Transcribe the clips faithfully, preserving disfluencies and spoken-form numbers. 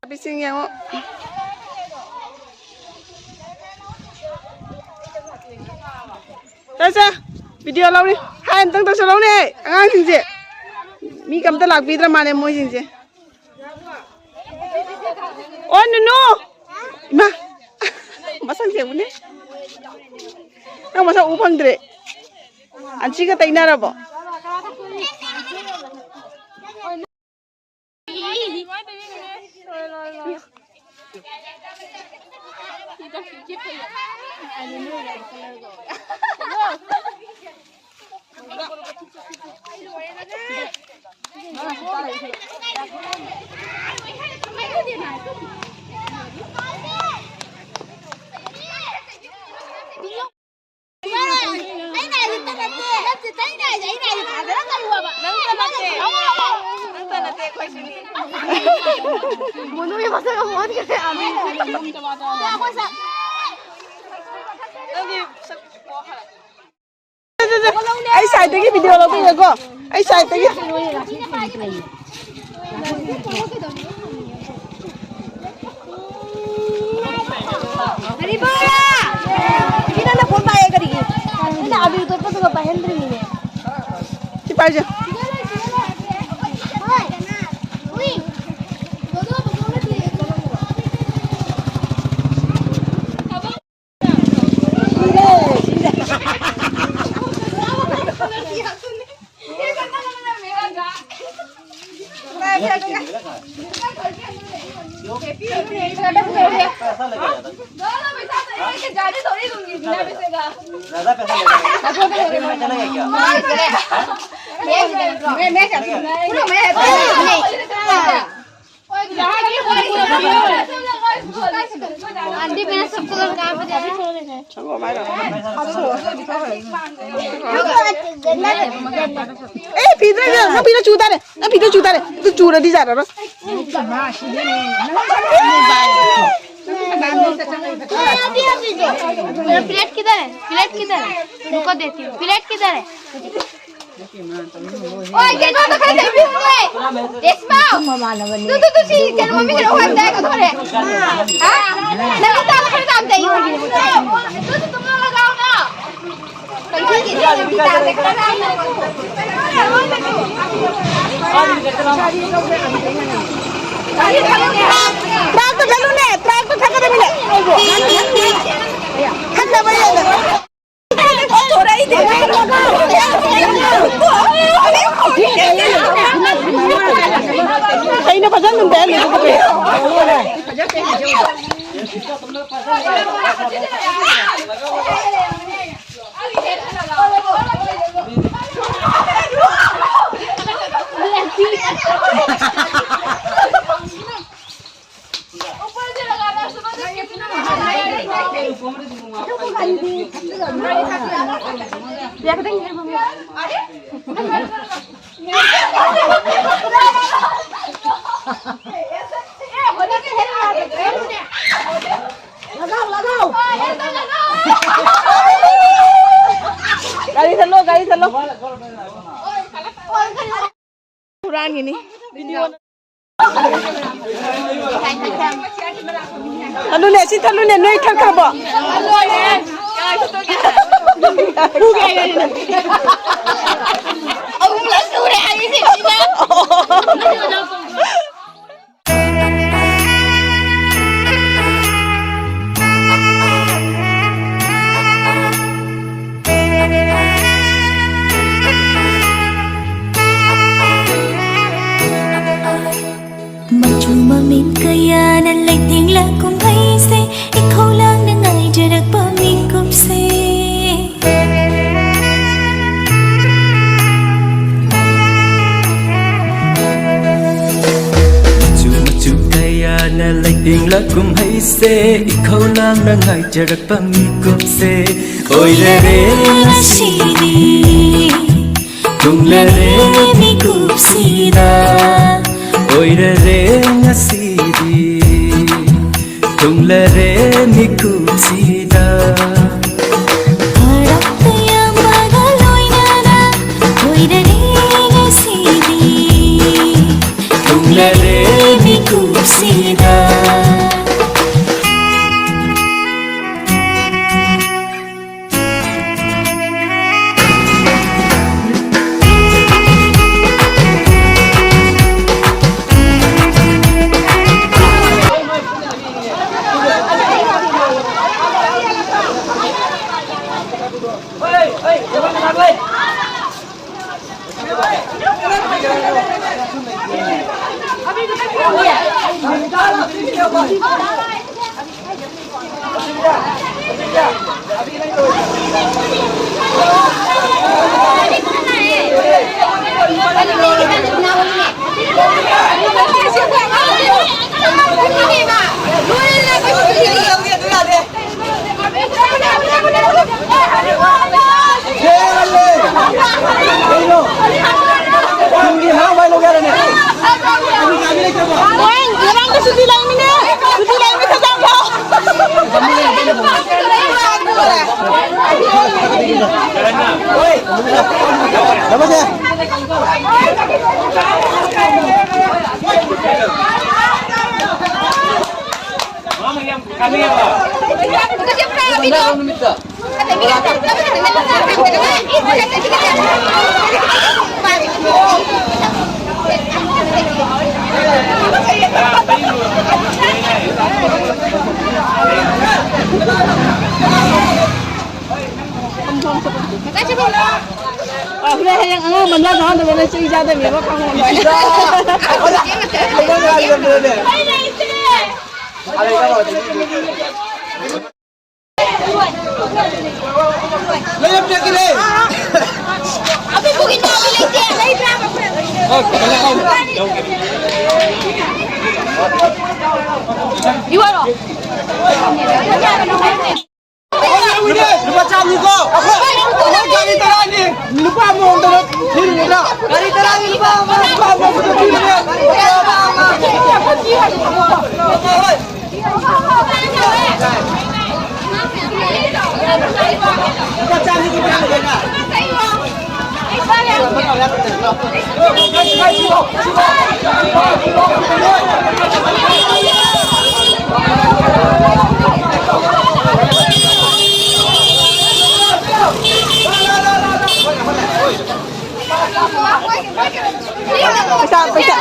ꯅꯨꯄꯤꯁꯤꯡ ꯌꯦꯡꯉꯣ꯫ ꯆꯠꯁꯦ꯫ ꯚꯤꯗꯤꯑꯣ ꯂꯧꯔꯤ꯫ ꯍꯥꯏ ꯑꯝꯇꯪ ꯇꯧꯁꯜꯂꯧꯅꯦ ꯑꯉꯥꯡꯁꯤꯡꯁꯦ꯫ ꯃꯤ ꯀꯝꯇ ꯂꯥꯛꯄꯤꯗ꯭ꯔ ꯃꯥꯜꯂꯦ ꯃꯣꯏꯁꯤꯡꯁꯦ꯫ ꯑꯣ ꯅꯨꯅꯨ꯫ ꯏꯃꯥ꯫ ꯃꯁꯛ ꯌꯦꯡꯉꯨꯅꯦ꯫ ꯅꯪ ꯃꯁꯛ ꯎ ꯐꯪꯗ꯭ꯔꯦ꯫ ꯑꯟꯁꯤꯒ ꯇꯩꯅꯔꯕꯣ? ꯃꯣꯅꯨꯒꯤ ꯃꯁꯛ ꯑꯃꯨꯛ ꯑꯣꯟꯈ꯭ꯔꯦ꯫ ꯑꯩ ꯁꯥꯏꯠꯇꯒꯤ ꯚꯤꯗꯤꯑꯣ ꯂꯧꯕꯤꯔꯒꯣ꯫ ꯑꯩ ꯁꯥꯏꯠꯇꯒꯤ꯫ ꯀꯔꯤꯕ? ꯁꯤ ꯅꯪꯅ ꯐꯣꯟ ꯄꯥꯏꯌꯦ ꯀꯔꯤꯒꯤ? ꯅꯪꯅ ꯑꯕꯤꯔ ꯇꯣꯠꯄꯗꯨꯒ ꯄꯥꯏꯍꯟꯗ꯭ꯔꯤꯅꯤꯅꯦ꯫ ꯁꯤ ꯄꯥꯏꯁꯦ꯫ आंटी, मैंने सबको लगा दिया है। ए, ꯐꯤꯗ, ꯅꯪ ꯐꯤꯗ ꯆꯨ ꯇꯥꯔꯦ, ꯅꯪ ꯐꯤꯗ ꯆꯨ ꯇꯥꯔꯦ, ꯑꯗꯨ ꯆꯨꯔꯗꯤ ꯌꯥꯔꯔꯣꯏ꯫ प्लेट किधर है? प्लेट किधर है? रुको, देती हूँ। प्लेट किधर है? ओए, ꯀꯩꯅꯣꯗ ꯈꯔ ꯇꯩꯕꯤꯌꯨꯅꯦ꯫ ꯔꯦꯁꯃꯥ! ꯇꯨ, ꯇꯨ, ꯇꯨ, ꯁꯤ ꯀꯩꯅꯣ ꯃꯃꯤꯡ ꯀꯩꯅꯣ ꯍꯣꯏ ꯑꯝꯇ ꯀꯩꯅꯣ ꯇꯧꯔꯦ꯫ ꯍꯥ? ꯅꯪ ꯍꯞꯇꯥꯗ ꯈꯔ ꯇꯥꯝ ꯇꯩꯌꯨ꯫ ꯇꯨ, ꯇꯨ, ꯇꯨ, ꯂꯥꯎꯅ꯫ ꯀꯩꯅꯣꯒꯤ ꯏꯆꯦ ꯅꯨꯄꯤ ꯇꯥꯗꯦ ꯈꯔ ꯇꯥꯝ ꯇꯩꯌꯨ꯫ ꯇ꯭ꯔꯥꯛꯇ ꯆꯠꯂꯨꯅꯦ, ꯇ꯭ꯔꯥꯛꯇ ꯊꯛꯀꯗꯕꯅꯦ꯫ ꯊꯛꯅꯕ ꯌꯥꯗꯕ꯫ ꯑꯩꯅ ꯐꯖꯅ ꯑꯗꯨꯝ ꯇꯩꯍꯜꯂꯤ꯫ लगाओ, लगाओ। गाड़ी से लो, गाड़ी से लो। पुरानी नहीं। ꯑꯗꯨꯅꯦ, ꯁꯤ ꯊꯜꯂꯨꯅꯦ, ꯅꯣꯏ ꯊꯛꯈ꯭ꯔꯕꯣ? ꯑꯍꯨꯝꯂꯛ ꯁꯨꯔꯦ ꯍꯥꯏꯔꯤꯁꯦ ꯁꯤꯗ꯫ ꯃꯆꯨ ꯃꯃꯤꯡ ꯀꯌꯥꯅ ꯂꯩꯇꯦꯡꯂ ꯀꯨꯝꯍꯩꯁꯦ, ꯏꯈꯧ ꯂꯥꯡꯅ ꯉꯥꯏꯖꯔꯛꯄ ꯃꯤꯀꯨꯞꯁꯦ꯫ ꯀꯨꯝꯍꯩꯁꯦ ꯏꯈꯧ ꯂꯥꯡꯅ ꯉꯥꯏꯖꯔꯛꯄ ꯃꯤꯀꯨꯞꯁꯦ ꯑꯣꯏꯔꯔꯦ ꯉꯁꯤꯗꯤ꯫ ꯊꯨꯡꯂꯔꯦ ꯃꯤꯀꯨꯞꯁꯤꯗ, ꯑꯣꯏꯔꯔꯦ ꯉꯁꯤꯗꯤ꯫ ꯊꯨꯡꯂꯔꯦ ꯃꯤꯀꯨꯞꯁꯤꯗ꯫ ꯍꯔꯥꯎ ꯇꯌꯥꯝꯕꯒ ꯂꯣꯏꯅꯅ ꯑꯣꯏꯔꯔꯦ ꯉꯁꯤꯗꯤ꯫ ꯊꯨꯡꯂꯔꯦ ꯃꯤꯀꯨꯞꯁꯤꯗ꯫ ꯀꯩꯅꯣ? ꯅꯪꯒꯤ ꯍꯔꯥꯎ ꯃꯥꯏ ꯂꯧꯒꯦ ꯍꯥꯏꯔꯅꯦ? ꯍꯣꯏ, ꯉꯔꯥꯡꯗ ꯁꯨꯇꯤ ꯂꯩꯃꯤꯅꯦ꯫ ꯁꯨꯇꯤ ꯂꯩꯃꯤ ꯊꯖꯥꯎ ꯂꯥꯎ꯫ ꯍꯣꯏ꯫ ꯊꯝꯃꯁꯦ꯫ ꯑ, ꯍꯣꯔꯦꯟ ꯍꯌꯦꯡ ꯑꯉꯥꯡ ꯃꯟꯗꯥ ꯊꯥꯗꯕꯅ ꯆꯩ ꯆꯥꯗꯕꯤꯕ ꯈꯪꯉꯣꯏ꯫ ꯂꯨꯄꯥ ꯆꯥꯝꯅꯤꯀꯣ꯫ ꯑꯩꯈꯣꯏ ꯒꯥꯔꯤ ꯇꯔꯥꯅꯤ꯫ ꯂꯨꯄꯥ ꯑꯃꯃꯝꯗ ꯊꯤꯔꯨꯕ꯭ꯔꯥ? ꯒꯥꯔꯤ ꯇꯔꯥꯅꯤ ꯂꯨꯄꯥ ꯑꯃ, ꯂꯨꯄꯥ ꯑꯃꯃꯝꯗ ꯊꯤꯔꯨꯕ꯭ꯔꯥ? ꯄꯩꯁꯥ, ꯄꯩꯁꯥ꯫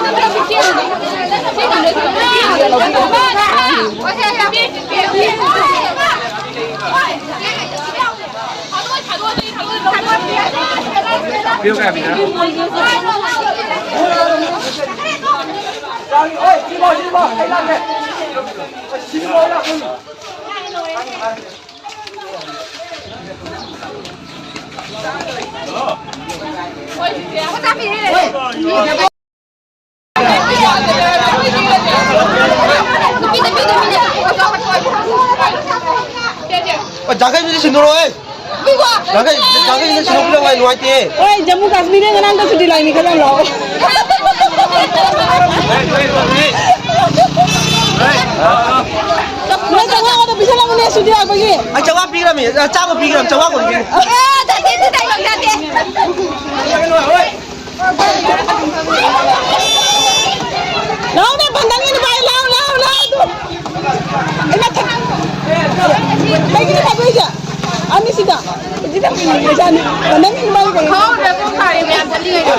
ꯑꯣ, ꯖꯥꯈꯩꯕꯤꯗꯤ ꯁꯤꯟꯗꯣꯔꯛꯑꯣꯍꯦ꯫ ꯖꯥꯈꯩ, ꯖꯥꯈꯩꯕꯤꯗꯤ ꯁꯤꯟꯗꯣꯛꯄꯤꯔꯣ, ꯚꯥꯏ, ꯅꯨꯡꯉꯥꯏꯇꯦ꯫ ꯍꯣꯏ, ꯖꯝꯃꯨ ꯀꯥꯁꯃꯤꯔꯗ ꯉꯔꯥꯡ ꯈꯛ ꯁꯨꯇꯤ ꯂꯥꯛꯏꯅꯤ, ꯈꯔ ꯂꯥꯛꯑꯣ꯫ ꯅꯣꯏ ꯆꯥꯝꯃꯉꯥ ꯈꯛꯇ ꯄꯤꯁꯜꯂꯝꯃꯨꯅꯦ, ꯁꯨꯇꯤ ꯂꯥꯛꯄꯒꯤ꯫ ꯑꯩ ꯆꯥꯝꯃꯉꯥ ꯄꯤꯈ꯭ꯔꯃꯤ, ꯑ, ꯆꯥꯝꯃ ꯄꯤꯈ꯭ꯔꯃꯤ, ꯆꯥꯝꯃꯉꯥ ꯀꯨꯟ ꯄꯤꯈ꯭ꯔꯃꯤ꯫ ꯑ, ꯖꯥꯇꯦ, ꯖꯥꯇꯦ, ꯖꯥꯇꯦ꯫ ꯂꯥꯎꯅꯦ, ꯄꯥꯟꯗꯝꯒꯤ ꯅꯨꯄꯥ, ꯂꯥꯎ, ꯂꯥꯎ, ꯂꯥꯎ, ꯑꯗꯨ꯫ ꯑꯩ ꯃꯊꯛ-, ꯀꯩꯒꯤꯅꯣ ꯊꯥꯗꯣꯛꯏꯁꯦ? ꯑꯅꯤꯁꯤꯗ꯫ ꯍꯧꯖꯤꯛꯇ ꯄꯥꯟꯗꯝꯒꯤ ꯅꯨꯄꯥ ꯀꯩꯒꯤꯅꯣ? ꯈꯪꯍꯧꯗ꯭ꯔꯦ, ꯄꯨꯡ ꯇꯥꯔꯦ, ꯃꯌꯥꯝ ꯆꯠꯂꯤꯉꯩꯗ꯫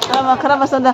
ꯈꯔ ꯃ-, ꯈꯔ ꯃꯁꯣꯝꯗ꯫